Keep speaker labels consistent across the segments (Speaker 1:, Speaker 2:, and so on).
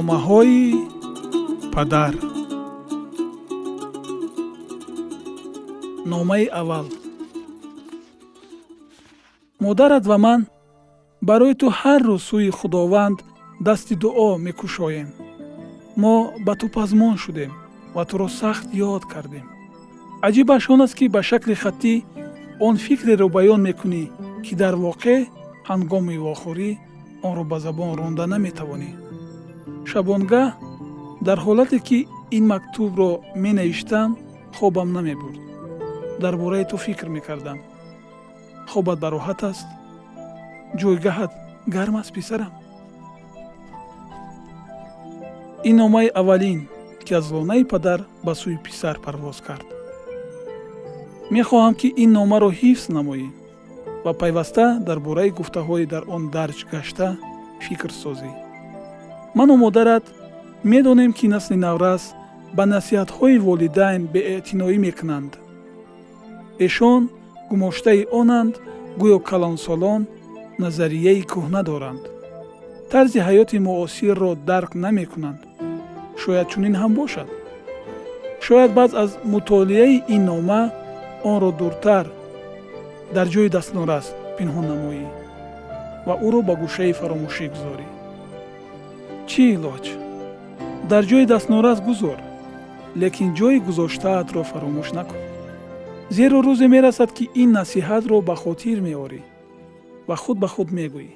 Speaker 1: Номаҳои падар. Номаи аввал. Модарат ва ман барои ту ҳар рӯз сӯи Худованд дасти дуо мекушоем. Мо ба ту пазмон шудем ва туро сахт ёд кардем. Аҷибаш он аст, ки ба шакли хаттӣ он фикреро баён мекунӣ, ки дар воқеъ ҳангоми вохӯрӣ онро ба забон ронда наметавонӣ. Шабонгаҳ дар ҳолате, ки ин мактубро менавиштам, хобам намебурд. Дар бораи ту фикр мекардам. Хобат бароҳат аст? Ҷойгаҳат гарм аст, писарам? Ин номаи аввалин, ки аз лонаи падар ба сӯи писар парвоз кард. Мехоҳам, ки ин номаро ҳифз намоӣ ва пайваста дар бораи гуфтаҳои дар он дарҷ гашта фикр созӣ. Ману модарат медонем, ки насли наврас ба насиҳатҳои волидайн беэътиноӣ мекунанд. Эшон гумоштаи онанд, гӯё калонсолон назарияи кӯҳна доранд, тарзи ҳаёти муосирро дарк намекунанд. Шояд чунин ҳам бошад. Шояд баъд аз мутолиаи ин нома онро дуртар дар ҷои дастнорас пинҳон намоӣ ва ӯро ба гӯшаи фаромӯшӣ гузорӣ. Чӣ илоҷ? Дар ҷои дастнорас гузор, лекин ҷои гузоштаатро фаромӯш накун, зеро рӯзе мерасад, ки ин насиҳатро ба хотир меорӣ ва худ ба худ мегӯӣ: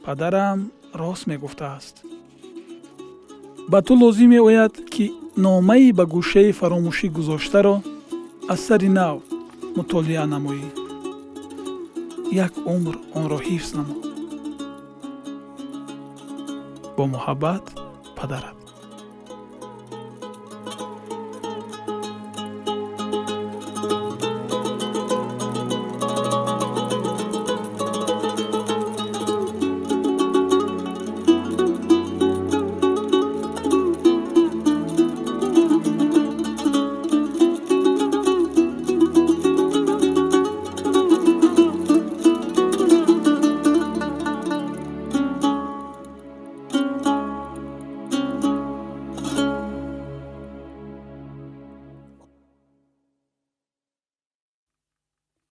Speaker 1: «Падарам рост мегуфтааст». Ба ту лозим меояд, ки номаи ба гӯшаи фаромӯшӣ гузоштаро аз сари нав мутолиа намоӣ. Як умр онро ҳифз намо. Бо муҳаббат, падарат.